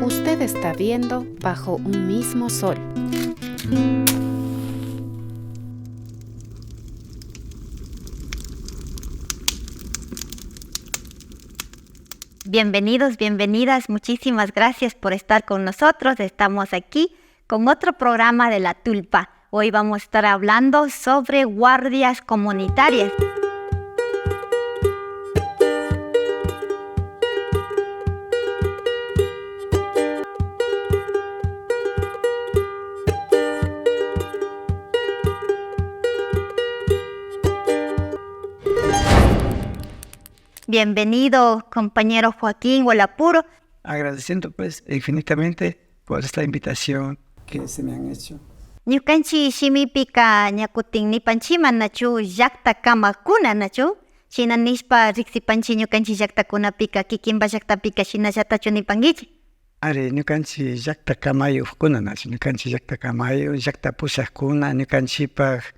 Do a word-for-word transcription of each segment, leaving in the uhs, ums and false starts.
Usted está viendo Bajo un mismo sol. Bienvenidos, bienvenidas. Muchísimas gracias por estar con nosotros. Estamos aquí con otro programa de La Tulpa. Hoy vamos a estar hablando sobre guardias comunitarias. Bienvenido, compañero Joaquín Gualapuro. Agradeciendo, pues, infinitamente por esta invitación que se me han hecho. Ñukanchik shimipika ña kutin nipanchik, manachu, llakta kamakuna, nachu? Shina nishpa riksipanchik ñukanchik llaktakunapika, kikinpa llaktapika shinallatachu nipankichik? Ari, ñukanchik llakta kamayukkuna, nachu? Ñukanchik llakta kamayuk, llakta pushakkuna, ñukanchikpak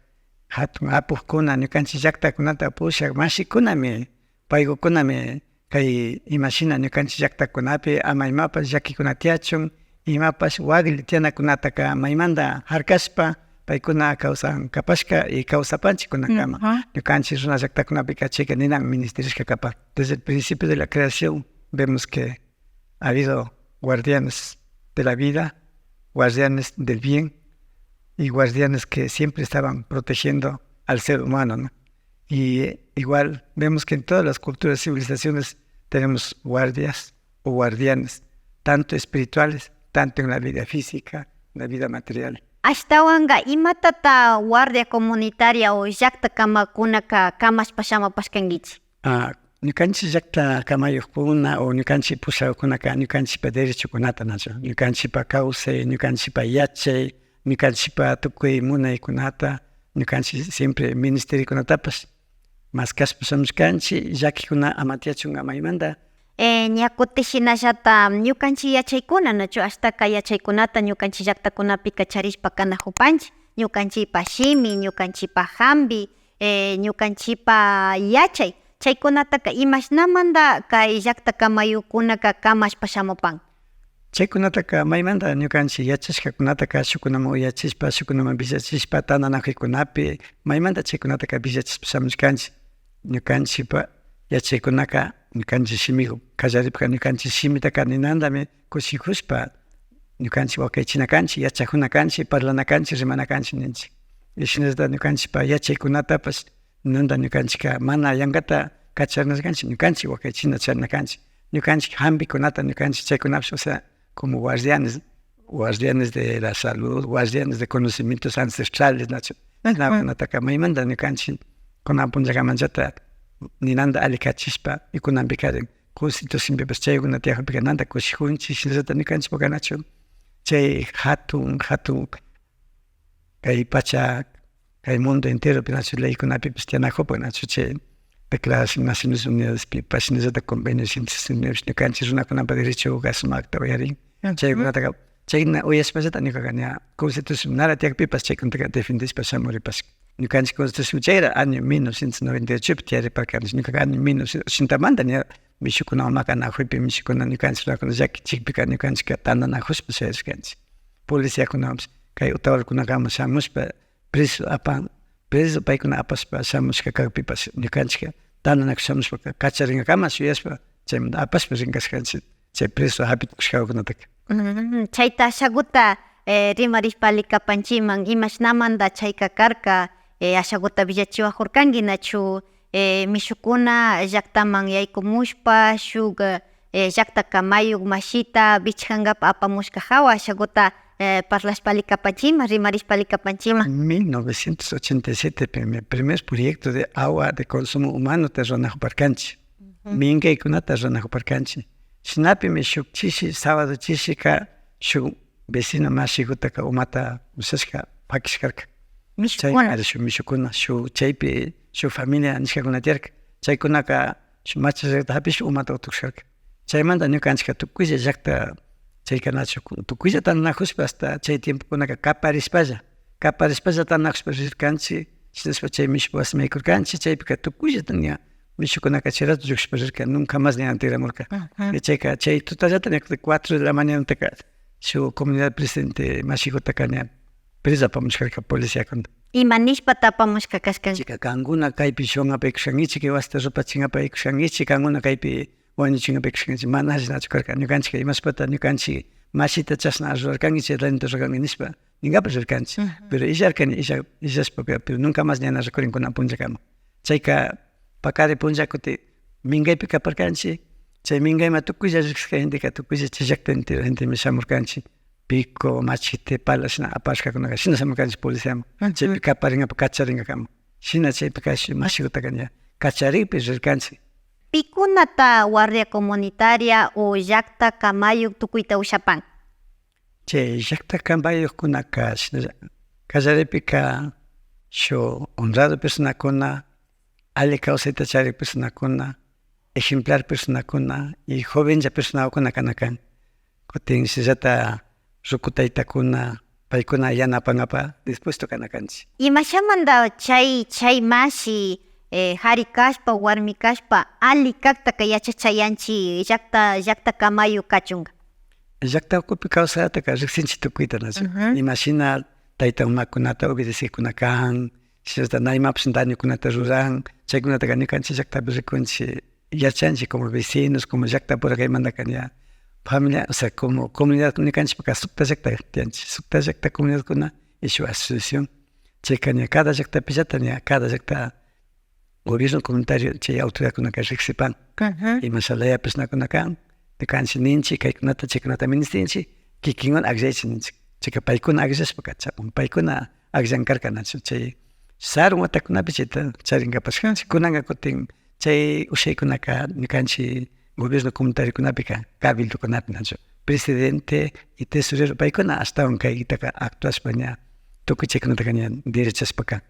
hatun apukkuna, ñukanchik llaktakunata pushak mashikunami, paykukunami kay imashina ñukanchik llaktakunapi ama imapash llakikuna tiyachun, imapash waklla tiyanakunataka maymanta harkashpa, paykuna kawsan kapashka y kawsapanchik kunakama. Ujú. Ñukanchik runa llaktakunapika chayka ninan ministirishka kapan. Desde el principio de la creación vemos que ha habido guardianes de la vida, guardianes del bien y guardianes que siempre estaban protegiendo al ser humano, ¿no? Y, eh, igual vemos que en todas las culturas y civilizaciones tenemos guardias o guardianes, tanto espirituales, tanto en la vida física, en la vida material. Ashtawanka, imatata guardia comunitaria o llakta kamakunaka kamashpa shamupashkankichik? Ah, ñukanchik llakta kamayukkuna o ñukanchik pushakkunaka ñukanchikpa derechokunata, nachu, ñukanchikpa kawsay, ñukanchikpa yachay, ñukanchikpa tukuy munaykunata, ñukanchik siempre ministerikunatapash maskashpa shamushkanchik, llakikuna ama tiyachunka maymanta. Eh, ña kutin shinallata ñukanchik yachaykuna, nachu, ashtaka yachaykunata ñukanchik llaktakunapika charishpa kanakupanchik, ñukanchikpa shimi, ñukanchikpa hampi, eh, ñukanchikpa yachay, chaykunataka imashnamanta kay llakta kamayukkunaka kamashpa shamupan? Chaykunataka maymanta ñukanchik yachashkakunataka shukkunaman uyachishpa, shukkunaman willachishpa, tantanakuykunapi maymanta chaykunataka willachishpa shamushkanchik. Ñukanchikpa yachaykunaka ñukanchik shimiku kallaripka, ñukanchik shimitaka ninantami kushikushpa ñukanchik wakaychina kanchik, yachakuna kanchik, parlana kanchik, rimana kanchik ninchik. Y shinallata ñukanchikpa yachaykunatapash ninanta ñukanchikka mana yankata kacharina kanchik, ñukanchik wakaychina charina kanchik. Ñukanchik hampikunata, ñukanchik chaykunapash, o sea, como guardianes, guardianes de la salud, guardianes de conocimientos ancestrales, nachu. Ujú. Chaykunataka maymanta ñukanchik kunan punllakamanllata ninanta alli kachishpa, y kunanpikarin constitucionpipash chaykuna tiyakpika nanta kushikunchik, shinallata ñukanchikpaka nachu chay hatun, hatun kay pacha, kay mundo enteropi nachu leykunapipash tiyanakupan nachu chay Declaración Naciones Unidaspipash, shinallata Convenio ciento sesenta y nueve, ñukanchik runakunapa derechoka sumakta uyarin. Ujú. Chaykunataka, chayna uyashpallata ñukaka ña constitución nara tiyakpipash chaykunataka defendishpa shamuripashka. Ñukanchik constitución chayra año mil novecientos noventa y ochopi tiyariparkanchik. Ñukaka año mil novecientos ochenta manta ña mishukunawan makanakuypi, mishukuna ñukanchik runakuna llakichikpika ñukanchikka tantanakushpa shayashkanchik. Policiakunawanpash kay Otavalokunakama shamushpa preso apan, preso paykuna apashpa shamushka kakpipash ñukanchikka tantanakushpa shamushpaka kacharinkakama shuyashpa chaymanta apashpa rinkashkanchik chay preso hapitukushkakunataka. Mm, chayta ashakuta, eh, rimarishpa alli kapanchikman, imashnamanta chayka karka, eh, ashakuta willachiwakurkanki nachu, eh, mishukuna llaktaman yaykumushpa shuk, eh, llakta kamayuk mashita wichkankapa apamushka hawa, ashakuta, eh, parlashpa alli kapanchikman, rimarishpa alli kapanchikman. Mil novecientos ochenta y siete pimi primer proyecto de agua de consumo humanota ruranakuparkanchik. Ujú. Minkaykunata ruranakuparkanchik. Shinapimi shuk chishi, sábado chishika shuk vecino mashikutaka umata ushashka pakishkarka. Mishukuna. Chay, ari, shuk mishukuna, shuk chaypi shuk familia nishkakuna tiyarka. Chaykunaka shuk macha llakta hapishpa umata utukushkarka. Chaymanta ñukanchikka tukuylla llakta chayka nachu, tukuylla tantanakushpa hasta chay tiempokunaka kaparishpalla, kaparishpalla tantanakushpa rirkanchik, shinashpa chay mishu wasiman yaykurkanchik, chaypika tukuyllata ña mishukunaka chay rato llukshishpa rirka, nunca más ña tigramurka. Y chayka chay tutallata ña kutin cuatro de la mañanataka shuk comunidad presidente mashikutaka ña preso apamushkarka policiakuna. Ima nishpata apamushka kashkan? Chayka kankuna kaypi shuwankapak yaykushkankichik, kay wasita rupachinkapak yaykushkankichik, kankuna kaypi wañuchinkapak yaykushkankichik, mana allinachu karka. Ñukanchik imashpata ñukanchik mashita chashna rurarkanki, chay dañota rurarkanki nishpa ninkapak rirkanchik. Pero illarkani, illa-, illashpaka, pero nunca más ña na rikurin kunan punllakama. Chayka pakari punlla kutin minkaypi kaparkanchik. Chay minkayman tukuylla riksishka genteka, tukuylla chay llakta entero gentemi shamurkanchik. Pico, machete, pala shina aparishkakunaka shina shamurkanchik policiaman. Chaypi kaparinkapak, kacharinkakama. Shina chaypika shuk mashikutaka ña kacharikpi rirkanchik. Pikunata guardia comunitaria o llakta kamayuk tukuyta ushapan? Chay llakta kamayukkunaka shinalla kallaripika shuk honrado personakuna, alli kawsayta charik personakuna, ejemplar personakuna y jovenlla personakuna kana kan. Kutin shinallata ruku taytakuna, paykuna yanapankapak dispuesto kana kanchik. Imashamanta chay, chay mashi, eh, kari kashpa, warmi kashpa, alli kaktaka yachachayanchik llakta, llakta kamayu kachunka? Llakta ukupi kawsataka riksinchik tukuyta, nachu? Imashina tayta mamakunata obedecekkuna kan, shinallata na imapash dañokunata ruran, chaykunataka ñukanchik llaktapi rikunchik. Yachanchik como vecinos, como llaktapura kaymantaka ña familia, o sea, como comunidad ñukanchikpaka sukta llakta tiyanchik, sukta llakta comunidadkuna y shuk asociación. Chayka ña cada llaktapillata, ña cada llakta gobierno comunitario chay autoridadkunaka riksipan. Imasha laya personakuna kan, ñukanchik ninchik kaykunata chaykunata ministinchik, kikinkuna akllaychik ninchik. Chayka paykuna akllashpaka chapan, paykuna akllan karka, nachu? Chay sarun watakunapi chayta charinkapashkanchik. Kunanka kutin chay ushaykunaka ñukanchik gobierno comunitariokunapika, cabildokunapi, nachu, presidente y tesorero paykuna ashtawan kaytaka actuashpa ña tukuy chaykunataka ña derechashpa kan.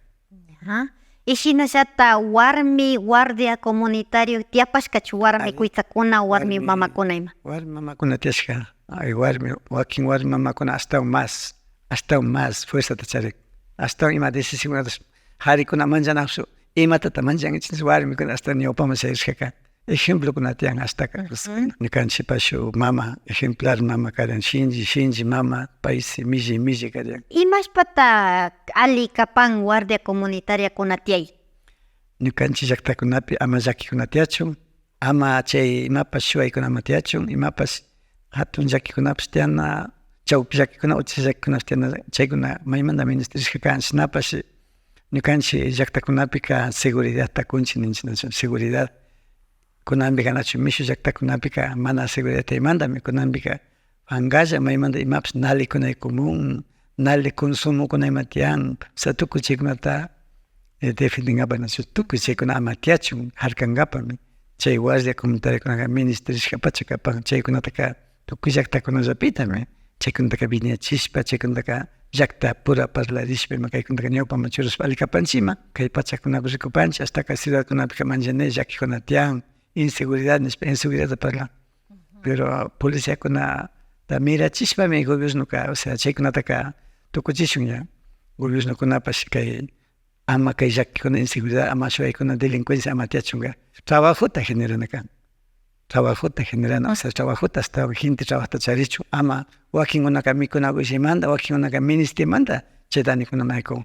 Y shinallata warmi guardia comunitario tiyapashkachu, warmi kuytsakuna, warmi mamakuna ima? Warmi mamakuna tiyashka. Ay, warmi, wakin warmi mamakuna ashtawan mas, ashtawan mas fuerzata charin. Ashtawan ima decisionkunata, karikuna manllanakushun, imatata manllankichik, warmikuna ashtawan ñawpaman shayarishka kan. Ejemplokuna tiyan ashtaka. Ñukanchikpa shuk mama, ejemplar mama karin, shinchi, shinchi mama, paysi millay, millay karin. Imashpata alli kapan guardia comunitariakuna tiyay? Ñukanchik llaktakunapi ama llakikuna tiyachun, ama chay imapash shuwaykuna ama tiyachun, imapash hatun llakikunapash tiyana, chawpi llakikuna, ucha llakikunapash tiyana, chaykuna maymanta ministirishka kan, shinapash ñukanchik llaktakunapika seguridadta kunchik ninchik, nachu? Seguridad. Kunanpika nachu mishu llaktakunapika mana seguridad tiyaymantami, kunanpika pankalla maymanta imapash nalikunaykumun, nali consumokuna ima tiyan, o sea, tukuy chaykunata, eh, defendinkapak, nachu? Tukuy chaykuna ama tiyachun, harkankapakmi. Chay guardia comunitariakunaka ministirishkapacha kapan, chaykunataka tukuy llaktakunallapitami. Chaykunataka wiñachishpa, chaykunataka llaktapura parlarishpa ima kaykunataka ñawpaman churashpa alli kapanchikman. Kay pachakunapi rikupanchik, ashtaka ciudadkunapika manllanay llakikuna tiyan, inseguridad nishpa, inseguridadta parlan. Pero policiakunata mirachishpami gobiernoka, o sea, chaykunataka tukuchishun ña. Gobiernokunapash kay ama kay llakikuna, inseguridad, ama shuwaykuna, delincuencia ama tiyachunka, trabajota generana kan. Trabajota generana, o sea, trabajota ashtawan gente trabajota charichun, ama wakinkunaka mikunaku willaymanta, wakinkunaka ministimanta chay dañokuna naykun.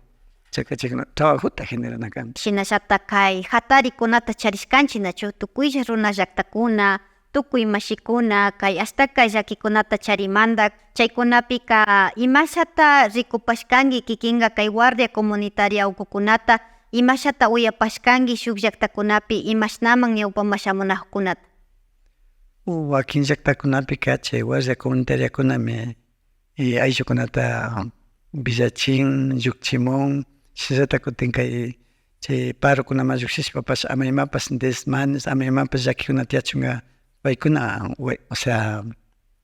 Chayka chaykuna trabajota generana kan. Shinallata kay hatarikunata charishkanchik, nachu? Tukuylla runa llaktakuna, tukuy mashikuna kay ashtaka llakikunata charimanta, chaykunapika imashata rikupashkanki kikinka kay guardia comunitaria ukukunata, imashata uyapashkanki shuk llaktakunapi imashnaman ñawpaman shamunakkunata? Wakin llaktakunapika chay guardia comunitariakunami y ayllukunata villachin, llukchimun, shinallata kutin kay chay parokunaman llukshishpapash ama imapash desmanes, ama imapash llakikuna tiyachunka, paykuna, we-, o sea,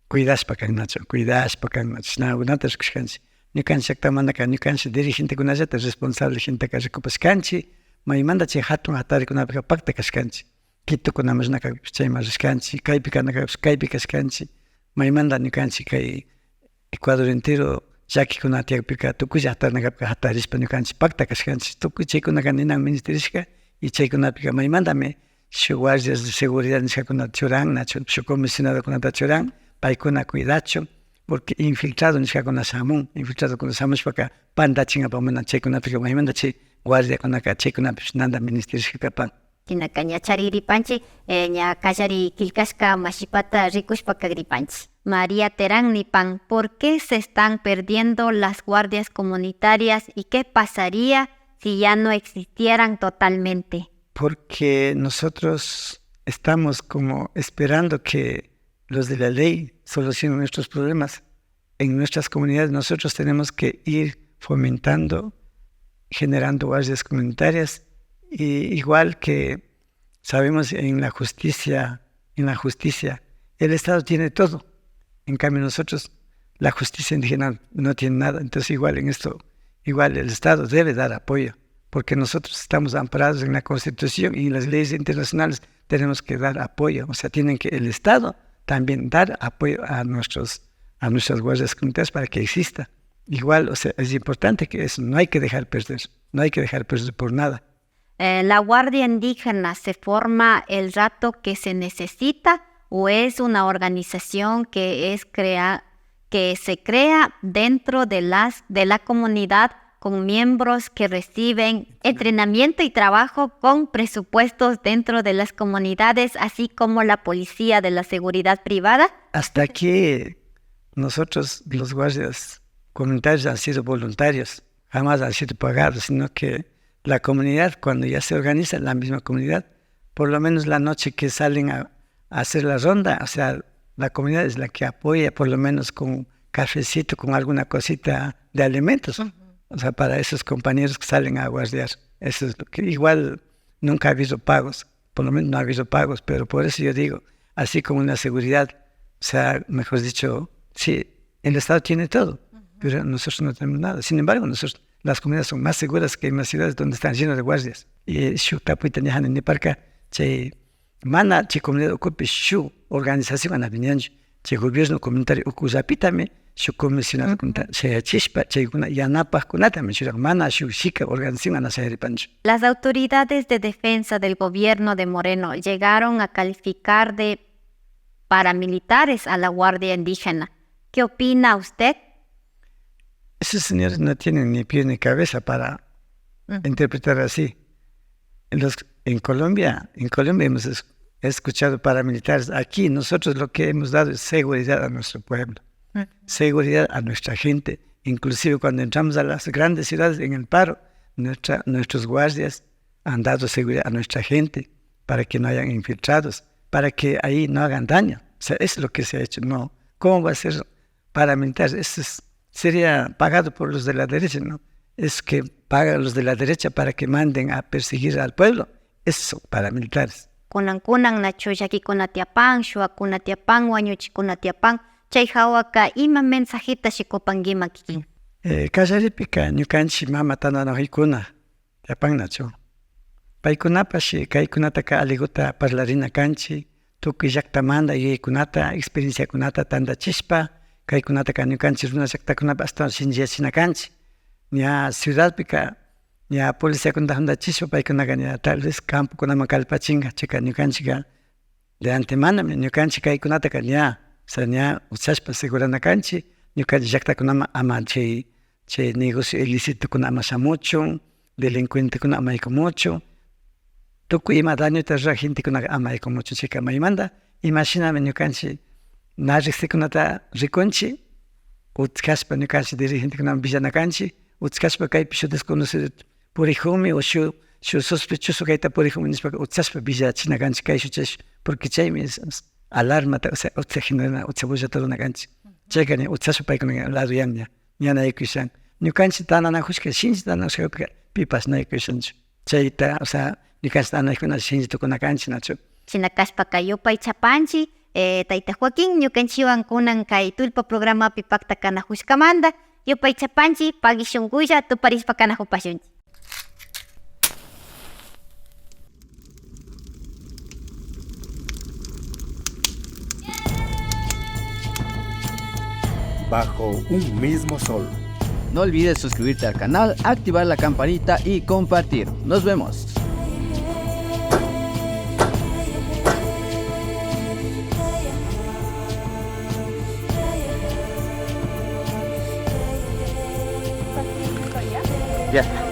cuidashpa kan nachu, cuidashpa kan nachu, shinakunata rikushkanchik. Ñukanchik llaktamantaka ñukanchik dirigentekunallata responsable genteka rikupashkanchik, maymanta chay hatun hatarikunapika pakta kashkanchik. Quitokunaman rina kakpipish chayman rishkanchik, kaypi kana kakpipish kaypi kashkanchik. Maymanta ñukanchik kay Ecuador entero llakikuna tiyakpika tukuylla hatarina kakpika hatarishpa ñukanchik pakta kashkanchik. Tukuy chaykunaka ninan ministirishka y chaykunapika maymantami shuk guardias de seguridad nishkakunata churan, nachu, shuk comisionadokunata churan, paykuna cuidachun, porque infiltrado nishkakuna shamun, infiltradokuna shamushpaka pandachinkapak munan, chaykunapika maymanta chay guardiakunaka chaykunapish nanda ministirishka kapan. Shinaka ña charigripanchik, eh, ña kallari killkashka mashipata rikushpa kagripanchik. María Terán nipan, ¿por qué se están perdiendo las guardias comunitarias y qué pasaría si ya no existieran totalmente? Porque nosotros estamos como esperando que los de la ley solucionen nuestros problemas. En nuestras comunidades nosotros tenemos que ir fomentando, generando guardias comunitarias, y igual que sabemos en la justicia, en la justicia, el Estado tiene todo. En cambio nosotros, la justicia indígena no tiene nada. Entonces igual en esto, igual el Estado debe dar apoyo, porque nosotros estamos amparados en la Constitución y en las leyes internacionales. Tenemos que dar apoyo, o sea, tienen que el Estado también dar apoyo a nuestros, a nuestras guardias comunitarias para que exista. Igual, o sea, es importante que eso no hay que dejar perder, no hay que dejar perder por nada. Eh, ¿la Guardia Indígena se forma el rato que se necesita o es una organización que es crea-, que se crea dentro de las, de la comunidad con miembros que reciben entrenamiento y trabajo con presupuestos dentro de las comunidades, así como la policía de la seguridad privada? Hasta aquí nosotros, los guardias comunitarios, han sido voluntarios, jamás han sido pagados, sino que la comunidad, cuando ya se organiza, la misma comunidad, por lo menos la noche que salen a, a hacer la ronda, o sea, la comunidad es la que apoya, por lo menos con cafecito, con alguna cosita de alimentos, o sea, para esos compañeros que salen a guardiar. Eso es lo que, igual nunca ha habido pagos, por lo menos no ha habido pagos, pero por eso yo digo, así como una seguridad, o sea, mejor dicho, sí, el Estado tiene todo, pero nosotros no tenemos nada. Sin embargo, nosotros, las comunidades son más seguras que en las ciudades donde están llenas de guardias. Y shuk tapuyta ña janay niparka, chay mana chay comunidad ukupi shuk organización anapi ñanchu. Chay gobierno comunitario ukullapitami shuk comisionadokunata shayachishpa, chaykuna yanapakkunatami churan, mana shuk shika organización ana shayaripanchu. Las autoridades de defensa del gobierno de Moreno llegaron a calificar de paramilitares a la Guardia Indígena. ¿Qué opina usted? Esos señores no tienen ni pie ni cabeza para interpretar así. Los, en Colombia, en Colombia hemos es-, escuchado paramilitares. Aquí nosotros lo que hemos dado es seguridad a nuestro pueblo, seguridad a nuestra gente. Inclusive cuando entramos a las grandes ciudades en el paro, nuestra, nuestros guardias han dado seguridad a nuestra gente para que no hayan infiltrados, para que ahí no hagan daño. O sea, es lo que se ha hecho. No, ¿cómo va a ser paramilitares? Eso es, sería pagado por los de la derecha, ¿no? Es que pagan los de la derecha para que manden a perseguir al pueblo. Esos son paramilitares. Kunan kunan nachu llakikuna tiyapan, shuwakuna tiyapan, wañuchikuna tiyapan, chay hawaka ima mensajeta shikupankiman kikin? Eh, kallaripika ñukanchik mama tantanakuykuna tiyapan nachu. Paykunapash kaykunataka allikuta parlarina kanchik, tukuy llaktamanta yuyaykunata, experienciakunata tantachishpa, kaykunataka ñukanchik runa llaktakunapi ashtawan shinchiyachina kanchik. Ña ciudadpika ña policiakunata juntachishpa, paykunaka ña tal vez campokunaman kallpachinka, chayka ñukanchikka de antemanami ñukanchik kaykunataka ña, o sea, ña uchashpa asegurana kanchik, ñukanchik llaktakunaman ama chay, chay negocio ilicitokuna ama shamuchun, delincuentekuna ama yaykumuchun, tukuy ima dañota rurak gentekunaka ama yaykumuchun. Chayka maymanta, imashinami ñukanchik na riksikunata rikunchik, uchashpa ñukanchik dirigentekunaman villana kanchik, uchashpa kaypi shuk desconocido purikukmi o shuk, shuk sospechoso kayta purikukmi nishpaka uchashpa villachina kanchik kayshuk chayshuk, porque chaymi es, es alarmata, o sea, ucha generana, ucha bullata rurana kanchik. Chayka ña uchashpa paykuna ña ladoyan ña, ña na yaykushan. Ñukanchik tantanakushka, shinchi tantanakushkapika pipash na yaykushanchu. Chayta, o sea, ñukanchik tantanaykuna shinchi tukuna kanchik, nachu? Shina kashpaka yupaychapanchik, eh, tayta Joaquín, ñukanchikwan kunan kay tullpa programapi pakta kanakushkamanta, yupaychapanchik, pagui shunkulla tuparishpa kanakupashunchik. Bajo un mismo sol. No olvides suscribirte al canal, activar la campanita y compartir. Nos vemos. Ya.